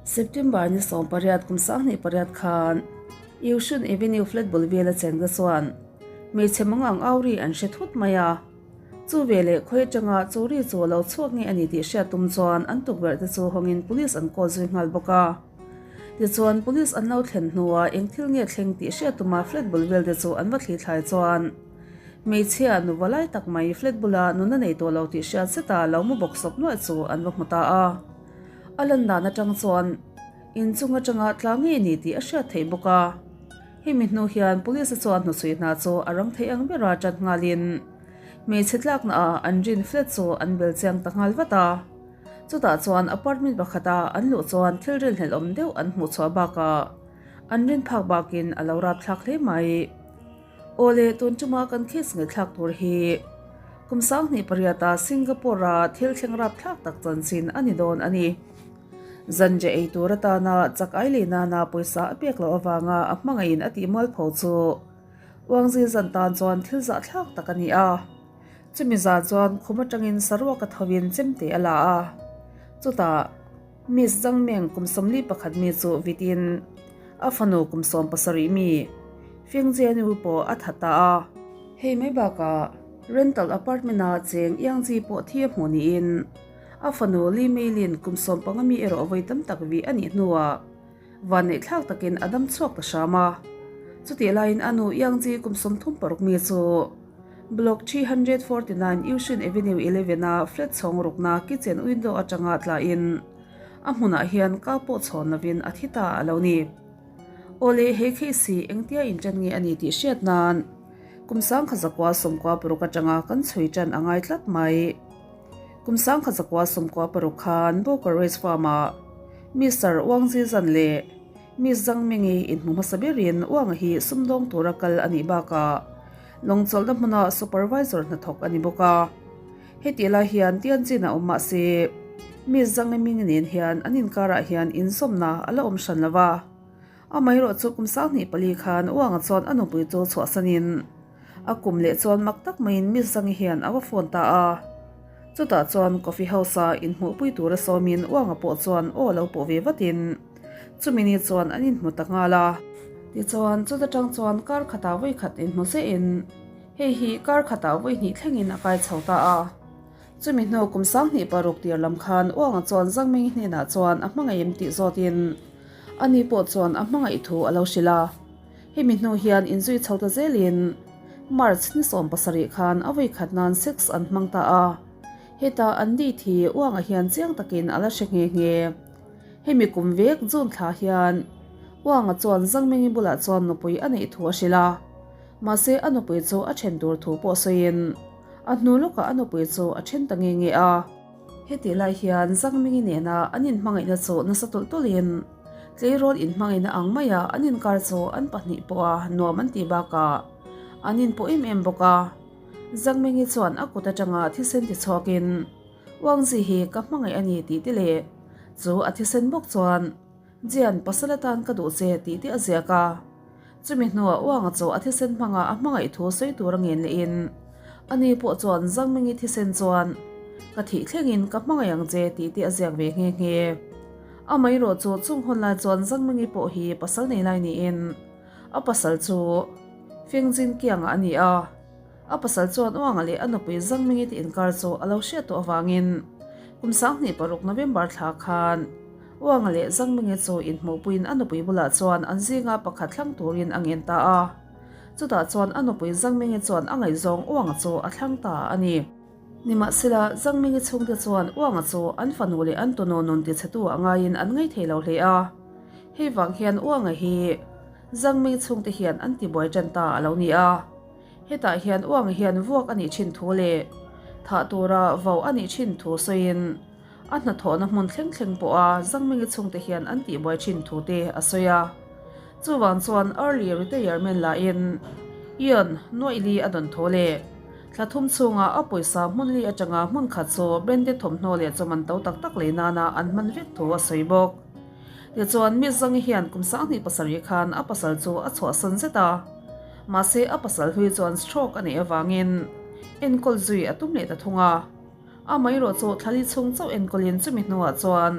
September ni 18 kum 28 khan Yishun Avenue flat bul vela chengte chuan hmeichhe mangang au ri an hre thut mai a. Chu veleh khawi atanga chu ri chu a lo chhuak nge a ni tih hriat tum chuan an tukverh te chu hawngin police an call zui nghal bawk a. Tichuan police an lo thlen hnuah eng thil nge thleng tih hriat tuma flat bul vel te chu an va thli thlai chuan hmeichhia nuva lai tak mai flat bula nuna nei tawh lo tih hriat zeta lo mu bawk sawp nuaih chu an va hmu ta a. A lan dan atang chuan inchung atanga tla ngei a ni tih a hriat theih bawk a. Hemi hnu hian police chuan hnuchhui hna chu a rang theih ang bera tan nghalin hmeichhe tlakna ah an rin flat chu an bel chiang ta nghal vat a. Chutah chuan apartment pakhata an luh chuan thil rinhlelhawm deuh an hmuh chhuah bakah an rin phak bakin a lo rapthlak hle mai. Awle, tun tuma kan case ngaihthlak tur hi kum 28 a Singapore a thil thleng rapthlak tak chanchin a ni dawn a ni. Zanje ei tur atana chak ai lei nana pawisa a pek loh avanga a hmangaihin a tih mualpho chu Wangzi zan tan chuan thil zahthlak tak a ni a. Chumi zan chuan khum atangin saruak a thovin chemte a la a. Chutah Miss Zangmeng kum 41 mi chu vitin a fanu kum 17 mi Fengjianu pawh a that ta a. Hei mai bakah rental apartment-a cheng Yangji pawh thi a hmuh niin A fanu Li Meilin kum 15 mi erawh vawi tam tak vih a nih hnuah vanneihthlak takin a dam chhuak ta hram a. Chutih laiin a nu Yangji kum 36 mi chu Block 349 Yishun Avenue 11 a flat chhawng rukna kitchen window atanga tlain a hmunah hian ka pawh chhawn lovin a thi ta a lo ni. Awle he case hi engtia intan nge a ni tih hriat nan kum 1996 atanga kan chhui tan a ngai tlat mai. Kum 1996 khan Boker Race Farm-ah Mister Wang Zizan leh Miss Zhang Ming-i inhmu hmasa berin Wang-a hi sumdawng tura kal a nih bakah lawngchawlhna hmuna supervisor hnathawk a ni bawk a. Hetih lai hian Tianjin a awm mah se Miss Zhang Ming nen hian an inkarah hian inzawmna a la awm hran lo va. Amaherawhchu kum 24 khan Wang-a chuan a nupui chu chhuahsanin A kum leh chuan mak tak maiin Miss Zangi hian a va phone ta a. Chutah chuan coffee house a inhmuhpui tura sawmin Uanga pawh chuan aw lo pawh ve vatin chumi ni chuan an inhmu ta nghal a. Tichuan chuta tang chuan kar khatah vawi khat inhmu zehin hei hi kar khatah vawi hnih thlengin a kai chho ta a. Chumi hnu kum 26 tir lam khan Uanga chuan Zangmingi hnenah chuan a hmangaih em tih zawtin ani pawh chuan a hmangaih thu a lo hrilh a. Hemi hnu hian inzui chho ta zelin March ni 17 khan a vawi khat nan sex an hmang ta a. Heta an date hi Uanga hian chiang takin a la hre nghe nghe. Hemi kum vek June thla hian Uanga chuan Zangmingi bulah chuan nupui a neih thu a hrilh a. Mahse a nupui chu a then tur thu pawh sawiin a hnu lawkah a nupui chu a then ta nghe nghe a. Hetih lai hian Zangmingi nena an inhmangaihna chu nasa tawlh tawlhin Tleirawl inhmangaihna ang maia an inkar chu an pahnih pawha nuam an tih bakah an inpawh em em bawk a. Zangmengi chuan a kut atanga thisen ti chhuakin Wangzi hi ka hmangaih a ni tih te leh chu a thisen bawk chuan Jian pasal atan ka duh che tih te a ziak a. Chumi hnuah Wanga chu a thisen hmanga a hmangaih thu sawi tur a ngen lehin ani pawh chuan Zangmengi thisen chuan ka thih thlengin ka hmangaih ang che tih te a ziak ve nghe nghe. Amaherawh chu chung hun lai chuan Zangmengi pawh hi pasal nei lai niin a pasal chu Fengjin kiangah a ni a. A pasal chuan Uanga leh a nupui Zangmengi te inkar chu a lo hriat tawh avangin kum 26 November thla khan Uanga leh Zangmengi chu inhmuhpuiin a nupui bulah chuan an zinga pakhat thlang turin a ngen ta a. Chutah chuan a nupui Zangmengi chuan a ngaihzawng Uanga chu a thlang ta a ni. Nimahsela, Zangmengi chhungte chuan Uanga chu an fanu leh an tunu nun tichhetu a ngaiin an ngaih thei lo hle a. Hei vang hian Uanga hi Zangmengi chhungte hian an tibuai tan ta a lo ni a. Hetah hian Uanga hian vuak a nih thin thu leh thah tura vo a nih thin thu sawiin a hnathawhna hmun thleng thleng pawha Zangmengi chhungte hian an tihbuai thin thu te a sawi a. Chuvang chuan early retirement lahin Ian Nuaihli a dawn tho leh Thla thum chhunga a pawisa hmun li atanga hmun khat chu branded thawmhnaw leh chawman to tak tak lei nana an hman vek thu a sawi bawk. Tichuan Miss Zangi hian kum 27 khan a pasal chu a chhuahsan zet a. Mahse a pasal hlui chuan stroke a neih avangin enkawl zui a tum leh ta thung a. Amaherawh chu thla li chhung chauh enkawlin chumi hnuah chuan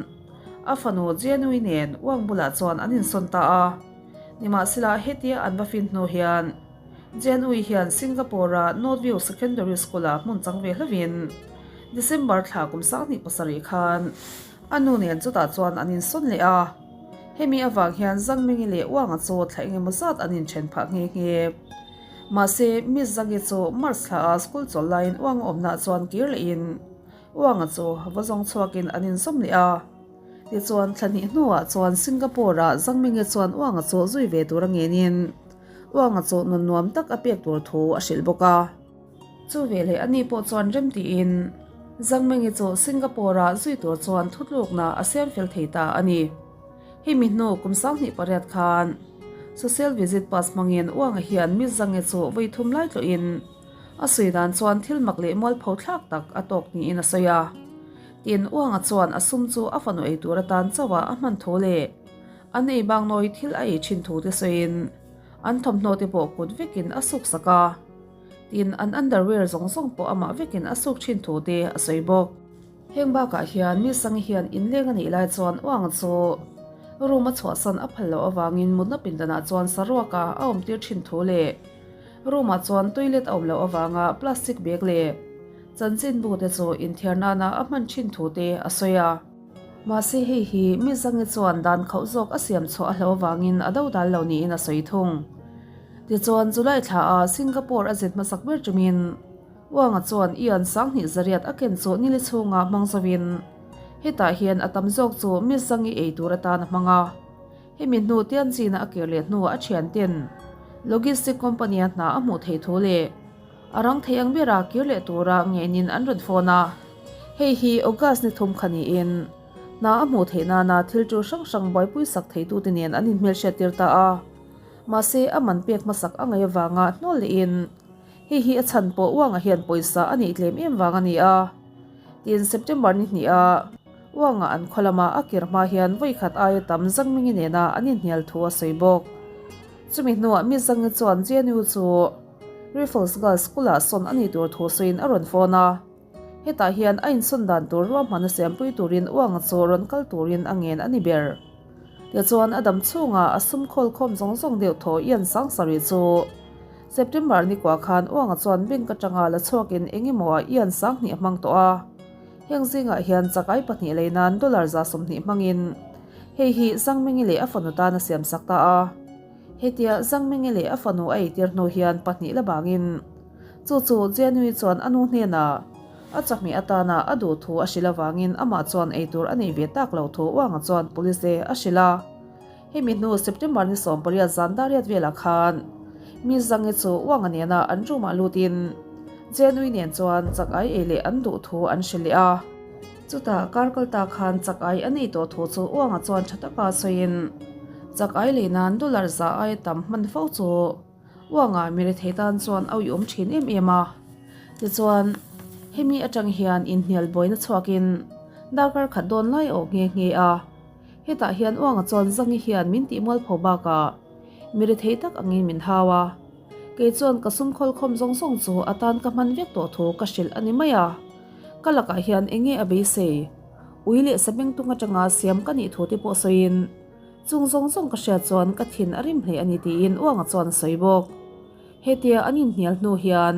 A fanu Jenui nen uang bulah chuan an insawn ta a. Nimahsela hetia an va fin hnu hian Jenui hian Singapore-a Northview Secondary School-ah hmun chang ve hlovin December thla kum 27 khan a nu nen chutah chuan an insawn leh a. Hemi avang hian Zangmingi leh Uanga chu thla engemaw zat an inthen phah nghe nghe. Mahse, Miss Zangi chu March thlaah school chawl laiin Uanga awmnaah chuan kir lehin Uanga chu va zawng chhuakin an inzawm leh a. Tichuan, thla hnih hnuah chuan Singapore-ah Zangmingi chuan Uanga chu zui ve tur a ngenin Uanga chu nun nuam tak a pek tur thu a hrilh bawk a. Chu veleh ani pawh chuan rem tiin Zangmingi chu Singapore-ah zui tur chuan thutlukna a siam fel thei ta a ni. Hemi hnu kum 28 khan Social Visit Pass hmangin Uanga hian mi Zangi chu vawi thum lai tlawhin a sawi dan chuan thil mak leh mualpho thlak tak a tawk niin a sawi a. Tin, Uanga chuan a sum chu a fanu ei tur atan chauha a hman thu leh an ei bang nawi thil a ei thin thu te sawiin an thawmhnaw te pawh kut vekin a suk sak a. Tin, an underwear zawng zawng pawh amah vekin a suk thin thu te a sawi bawk. Heng bakah hian mi Sangi hian inleng a nih lai chuan uang chu room a chhuahsan a phal loh avangin mutna pindanah chuan saruaka a awmtir thin thu leh room ah chuan toilet a awm loh avanga plastic bag leh chanchinbu te chu inthiar nana a hman thin thu te a sawi a. Mahse hei hi mi Zangi chuan dan khauh zawk a siam chhuah a hlauh avangin a dodal lo niin a sawi thung. Tichuan July thla ah Singapore a zin hmasak ber tumin Uanga chuan Ian 2000 zariat a ken chu nili chhungah hmang zovin hetah hian a tam zawk chu mi Zangi ei tur atan a hmang a. Hemi hnu Tianjin-a a kir leh hnuah a thianten logistic company-a hna a hmuh theih thu leh a rang thei ang bera kir leh tura ngenin an rawn phone a. Hei hi August ni thum kha niin hna a hmuh theih nana thil tul hrang hrang buaipui sak theitute nen an inhmelhriattir ta a. Mahse a man pek hmasak a ngaih avanga hnawl lehin Hei hi a chhan pawh Uanga hian pawisa a neih tlem em vang a ni a. Tin, September ni hniha Uanga an khaw lama a kir hma hian vawi khat aia tam Zangmingi nena an inhnial thu a sawi bawk. Chumi hnuah mi Zangi chuan JNU chu Raffles Girls School-ah sawn a nih tur thu sawiin a rawn phone a. Hetah hian a insawn dan tur ruahman a siampui turin Uanga chu rawn kal turin a ngen a ni ber. Tichuan a dam chhungah a sum khawlkhawm zawng zawng deuh thaw Ian Sangsari chu September ni kua khan Uanga chuan bank atanga la chhuakin eng emaw ah Ian 2000 a hmang tawh a. Heng zingah hian chakai pahnih lei nan dollar 20 hmangin hei hi Zangmingi leh a fanu tan a siamsak ta a. Hetia Zangmingi leh a fanu a eitir hnu hian pahnih la bangin Chu chu Jenny chuan a nu hnenah a chawhmeh atana a duh thu a hrilh avangin amah chuan eitur a nei ve tak lo thu Uanga chuan police te a hrilh a. Hemi hnu September ni 18 zan dariat velah khan mi Zangi chu Uanga nena an room ah lutin Jenny nen chuan chak ai ei leh an duh thu an hrilh leh a. Chutah kar kal ta khan chak ai a nei tawh thu chu Uanga chuan tha taka sawiin chak ai lei nan dollar za aia tam hman fo chu Uangah mi rethei tan chuan a uiawm thin em em a. Tichuan, hemi atang hian inhnial buaina chhuakin darkar khat dawn lai awh nghe nghe a. Hetah hian Uanga chuan Zangi hian min tih mualpho bakah mi rethei tak angin min hau a. Kei chuan ka sum khawlkhawm zawng zawng chu a tan ka hman vek tawh thu ka hrilh a ni mai a. Ka lakah hian eng nge a beisei? Ui leh sabengtung atanga siam ka nih thu te pawh sawiin Chung zawng zawng ka hriat chuan ka thin a rim hle a ni tiin Uanga chuan a sawi bawk. Hetia an inhnial hnu hian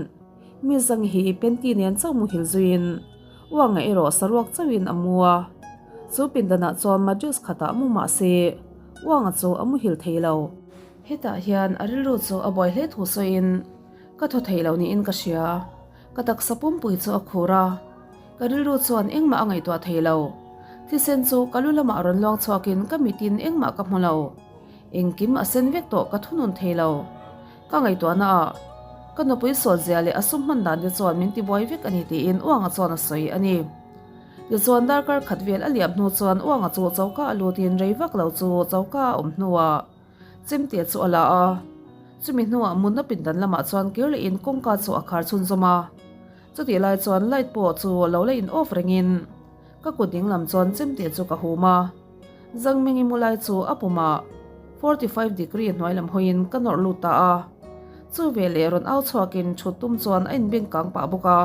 mi Zangi hi Penty nen chauh muhil zuiin Uanga erawh saruak chauhin a mu a. Chu pindanah chuan mattress khatah mu mah se Uanga chu a muhil thei lo. Hetah hian a rilru chu a buai hle thu sawiin ka thaw thei lo niin ka hria. Ka taksa pumpui chu a khur a. Ka rilru chuan engmah a ngaihtuah thei lo. Thisen chu ka lu lamah rawn luang chhuakin ka mitin engmah ka hmu lo. Engkim a sen vek tawh ka thunun thei lo. Ka ngaihtuahna ah ka nupui sualzia leh a sum hman dan te chuan min tibuai vek a ni tiin Uanga chuan a sawi a ni. Tichuan darkar khat vel a liam hnu chuan Uanga chu choka a lutin rei vak lo chu choka a awm hnuah Chemte chu a la a. Chumi hnuah mutna pindan lamah chuan kir lehin kawngka chu a khar chhunzawm a. Chutih lai chuan light pawh chu lo la in off rengin ka kut ding lam chuan chemte chu ka hum a. Zangmingi mu lai chu a pumah 45 degree hnuai lam hawiin ka nawrh lut ta a. Chu veleh rawn au chhuakin thut tum chuan a inbeng kang pah bawk a.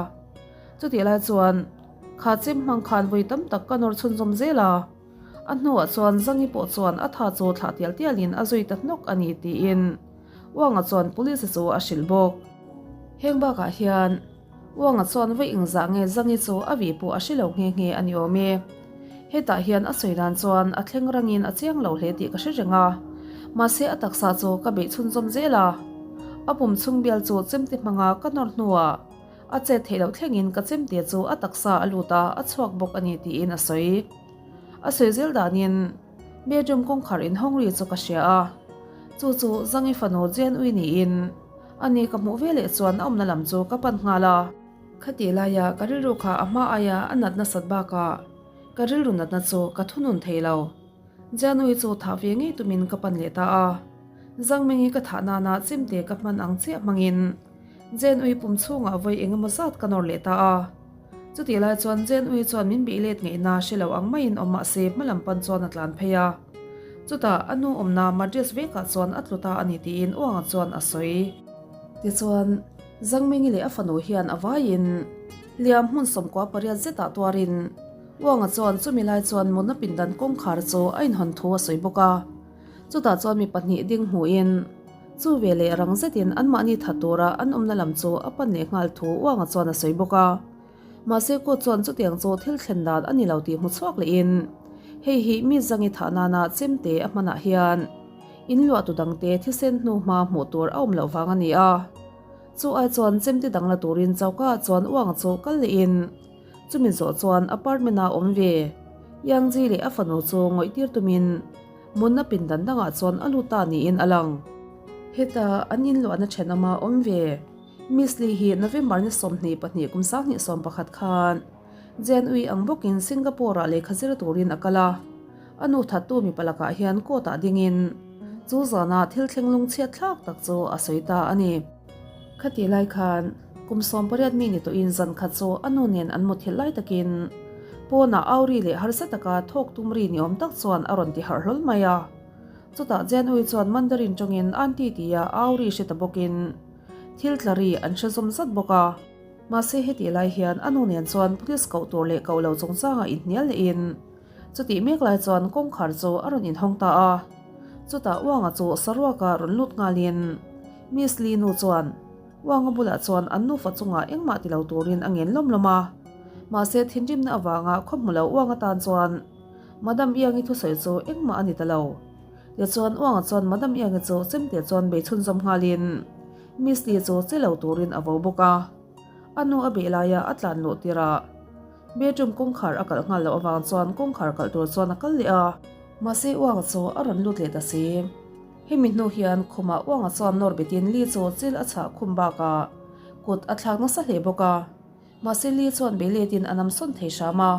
Chutih lai chuan kha chem hmang khan vawi tam tak ka nawr chhunzawm zel a. A hnuah chuan Zangi pawh chuan a tha chu thlah tial tialin a zui ta hnawk a ni tiin Uanga chuan police chu a hrilh bawk. Heng bakah hian Uanga chuan vawi engzah nge Zangi chu a vih pawh a hre lo nghe nghe a ni awm e. Hetah hian a sawi dan chuan a thleng rangin a chiang lo hle tih ka hre reng a, mahse a taksa chu ka beih chhunzawm zel a. A pum chhung bial chu chemte hmanga ka nawr hnuah a chet theih loh thlengin ka chemte chu a taksa a lut a, a chhuak bawk a ni tiin a sawi. A sawi zel danin bedroom kawngkhar inhawng ri chu ka hria a, chu chu Zangi fanu Jen Ui niin ani ka hmuh veleh chuan a awmna lam chu ka pan nghal a. Khatih laia ka rilru kha a hma aia a nat nasat bakah ka rilru natna chu ka thunun thei lo. Jen Ui chu thah ve ngei tumin ka pan leh ta a, Zangmengi ka thah nana chemte ka hman ang chiah hmangin Jen Ui pum chhungah vawi engemaw zat ka nawr leh ta a. Chutih lai chuan Jen Ui chuan min bih let ngaihna hre lo ang maiin awm mahse hmalam pan chuan a tlan phei a. Chutah a nu awmna Madras vekah chuan a tlu ta a ni tiin Uanga chuan a sawi. Tichuan, Zangmengi leh a fanu hian a vaiin hliam hmun 98 zetah tuarin Uanga chuan chumi lai chuan mutna pindan kawngkhar chu a inhawn thu a sawi bawk a. Chutah chuan mi pahnih ding hmuhin chu veleh rang zetin anmahni that tura an awmna lam chu a pan leh nghal thu Uanga chuan a sawi bawk a. Mahse court chuan chutiang chu thil thlen dan a ni lo tih hmu chhuak lehin hei hi mi zangi thah nana chemte a hmanah hian in luahtu dangte thisen hnu hma hmuh tur a awm loh vang a ni a. Chu ai chuan chemte dang la turin choka ah chuan Uanga chu kal lehin chumi zawh chuan apartment ah awm ve Yangji leh a fanu chu ngawih tir tumin Munna pindan dangah chuan a lut ta niin a lang. Heta an inluahna thenawma awm ve Miss Lee hi November ni 22 kum 2011 khan Jen Ui ang bawkin Singapore-ah lehkha zir turin a kal a. A nu thattu mipa lakah hian court-ah dingin chu zana thil thleng lungchhiat thlak tak chu a sawi ta a ni. Khatih lai khan kum 18 mi ni tawhin zan khat chu a nu nen an muthilh lai takin pawnah auri leh harsa taka thawk tum ri ni awm tak chuan a rawn ti harh hlawl mai a. Chutah Jen Ui chuan Mandarin tawngin Aunty tia auri hre ta bawkin thil tla ri an hre zawm zat bawk a. Mahse hetih lai hian a nu nen chuan police koh tur leh koh lo chungchangah inhnial lehin chutih mek lai chuan kawngkhar chu a rawn inhawng ta a. Chutah Uanga chu saruaka rawn lut nghalin Miss Lee nu chuan Uanga bulah chuan an nufa chungah engmah ti lo turin a ngen lawm lawm a. Mahse thinrimna avanga khaw hmu lo Uanga tan chuan Madam Iangi thusawi chu engmah a ni ta lo. Tichuan Uanga chuan Madam Iangi chu chemte chuan bei chhunzawm nghalin Miss Lee chu che lo turin a vo bawk a. A nu a beh laia a tlan luh tirah bedroom kawngkhar a kalh nghal loh avang chuan kawngkhar kalh tur chuan a kal leh a. Mahse Uanga chu a rawn lut leh ta si. Hemi hnu hian khumah Uanga chuan nawr betin Lee chu chil a chhah khum bakah kut a thlak nasa hle bawk a. Mahse Lee chuan bei letin a nam sawn thei hram a.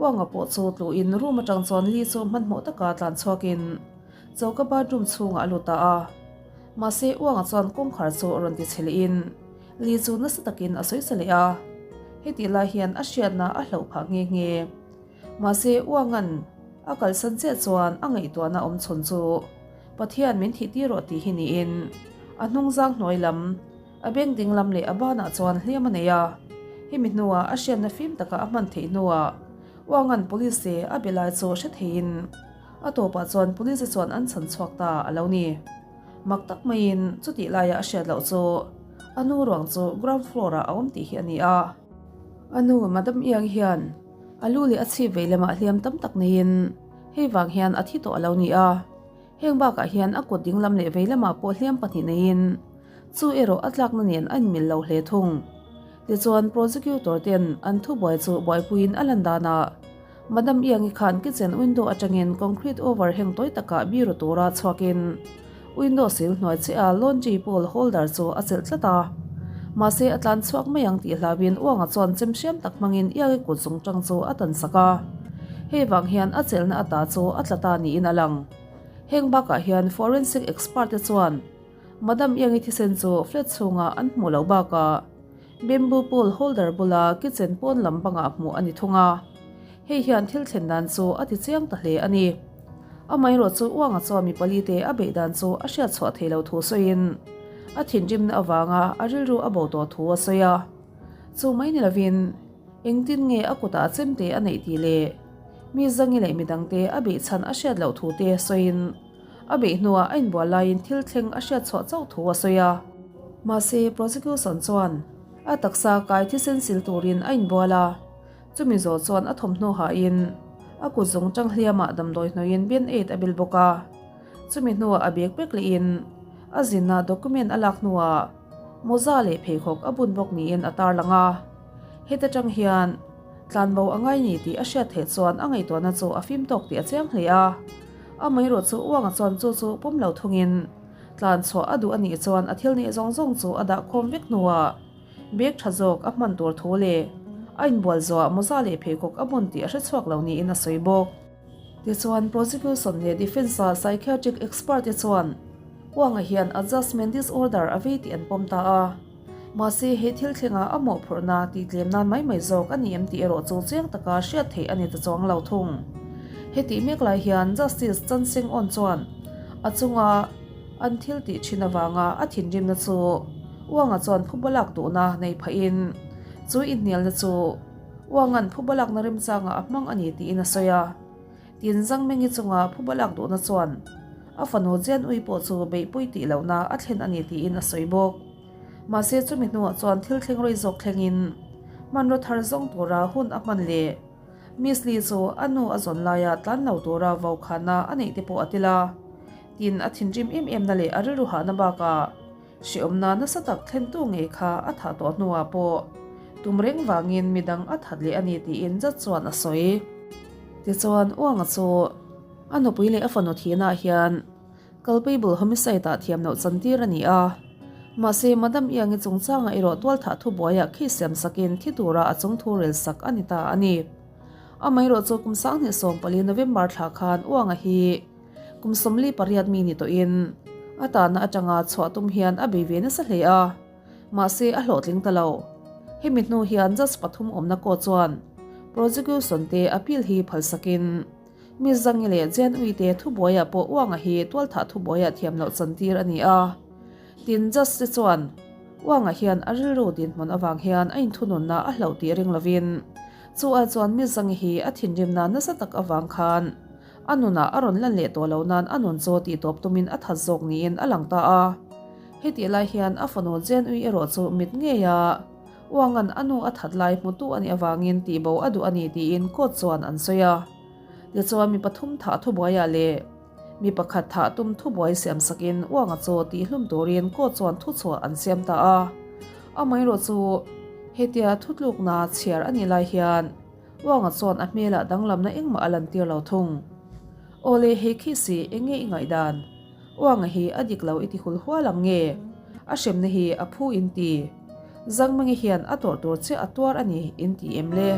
Uanga pawh chu tluhin room atang chuan Lee chu hmanhmawh taka tlan chhuakin choka bathroom chhungah a lut ta a. Mahse Uanga chuan kawngkhar chu rawn ti chhe lehin Lee chu nasa takin a sawi sa leh a. Hetih lai hian a hriatna a hlauh phah nghe nghe. Mahse Uanga'n a kalsan chiah chuan a ngaihtuahna awm chhawn chu Pathian min thih tir rawh tih hi niin a hnungzang hnuai lam A beng ding lam leh a banah chuan hliam a nei a, hemi hnuah a hriatna fim taka a hman theih hnuah Uangan Police te a be lai chu hre theiin a tawpah chuan Police chuan an chhan chhuak ta a lo ni. Mak tak maiin chutih laia a hriat loh chu a nu ruang chu ground floor ah a awm tih hi a ni a. A nu Madam Iang hian a lu leh a chhip vei lamah hliam tam tak neiin hei vang hian a thi tawh a lo ni a. Heng bakah hian a kut ding lam leh vei lamah pawh hliam pahnih neiin chu erawh a tlakna nen a inmil lo hle thung. Tichuan prosecutor ten an thubuai chu buaipuiin a lan danah Madam Iangi khan kitchen window atangin concrete overhang tawi takah biru tura chhuakin window sil hnuai chiah a laundry pole holder chu a chelh tlat a. Mahse a tlan chhuak mai ang tih hlauhin Uanga chuan chem hriam tak hmangin Iangi kut zung tang chu a tan sak a. Hei vang hian a chelhna ata chu a tla ta niin a lang. Heng bakah hian forensic expert te chuan Madam Iangi thisen chu flat chhungah an hmuh loh bakah bamboo pole holder bula kitchen pawn lam bangah hmuh a ni thung a. Hei hian thil thlen dan chu a ti chiang ta hle a ni. Amaherawh chu Uanga chuan mi pali te a beih dan chu a hriat chhuah thei lo thu sawiin a thinrimna avanga a rilru a bo tawh thu a sawi a. Chu mai ni lovin engtin nge a kutah chemte a neih tih leh. Mi Zangi leh midangte a beih chhan a hriat loh thu te sawiin a beih hnuah a inbual laiin thil thleng a hriat chhuah chauh thu a sawi a. Mahse, prosecution chuan a taksa kai thisen sil turin a inbual a, chumi zawh chuan a thawmhnaw hahin a kut zawng tang hliamah damdawi hnawiin band-aid a bil bawk a. Chumi hnuah a bag vek lehin a zinna document a lak hnuah mawza leh pheikhawk a bun bawk niin a tarlang a. Heta tang hian tlanbo a ngai ni tih a hriat theih chuan a ngaihtuahna chu a fim tawk tih a chiang hle a. Amaherawh chu Uanga chuan chu chu pawm lo thungin tlan chhuah a duh a nih chuan a thil nih zawng zawng chu a dah khawm vek hnuah bag tha zawk a hman tur thu leh a inbual zawhah mawza leh pheikhawk a bun tih a hre chhuak lo niin a sawi bawk. Tichuan, prosecution leh defence-a psychiatric expert te chuan Uanga hian adjustment disorder a vei tih an pawm ta a. Mahse, he thil thlengah a mawhphurhna tih tlem nan mai mai zawk a ni em tih erawh chu chiang taka hriat theih a ni ta chuang lo thung. Hetih mek lai hian Justice Chan Seng Awn chuan a chunga an thil tih thin avanga a thinrimna chu Uanga chuan phuba lak duhna nei phahin chu inhnialna chu Uangan phuba lakna remchangah a hmang a ni tiin a sawi a. Tin, Zangmengi chunga phuba lak duhna chuan a fanu Jianui pawh chu beihpui tih lohna a thlen a ni tiin a sawi bawk. Mahse, chumi hnuah chuan thil thleng rei zawk thlengin hmanraw thar zawng tura hun a hman leh Miss Lee chu a nu a zawn laia tlan lo tura vaukhana a neih te pawh a tel a. Tin, a thinrim em emna leh a rilru hahna bakah Hreawmna nasa tak thlentu ngei kha a thah tawh hnuah pawh tum reng vangin midang a that leh a ni tiin zat chuan a sawi. Tichuan, Uanga chu a nupui leh a fanu thihnaah hian culpable homicide-ah thiam loh chantir a ni a. Mahse, Madam Iangi chungchangah erawh tualthah thubuaiah khi siam sakin thi tura a chungthu rel sak a ni ta a ni. Amaherawh chu kum 2014 November thla khan Uanga hi Kum 48 mi ni tawhin a tahna atanga chhuah tum hian a bei ve nasa hle a, mahse a hlawhtling ta lo. Hemi hnu hian judge pathum awmna court chuan prosecution te appeal hi phalsakin Miss Zangi leh Jen Ui te thubuaiah pawh Uanga hi tualthah thubuaiah thiam loh chantir a ni a. Tin, judge te chuan Uanga hian a rilru dinhmun avang hian a inthununna a hlauh tih ring lovin chu ai chuan Miss Zangi hi a thinrimna nasa tak avang khan A nunah a rawn lan leh tawh lo nan a nun chaw tih tawp tumin a that zawk niin a lang ta a. Hetih lai hian a fanu Jen Ui erawh chu mit ngei a Uangan a nu a that lai hmutu a nih avangin tihbo a duh a ni tiin court chuan an sawi a. Tichuan mi pathum thah thubuaiah leh mi pakhat thah tum thubuai siam sakin Uanga chaw tihhlum turin court chuan thuchhuah an siam ta a. Amaherawh chu hetia thutlukna chhiar a nih lai hian Uanga chuan a hmelah danglamna engmah a lantir lo thung. Aw le hei khi si, eng nge i ngaihdan? Uanga hi a dik lo i ti hul hual ang nge? A hremna hi a phu in ti. Zangmangi hian a tawrh tur chiah a tuar a ni in ti em le?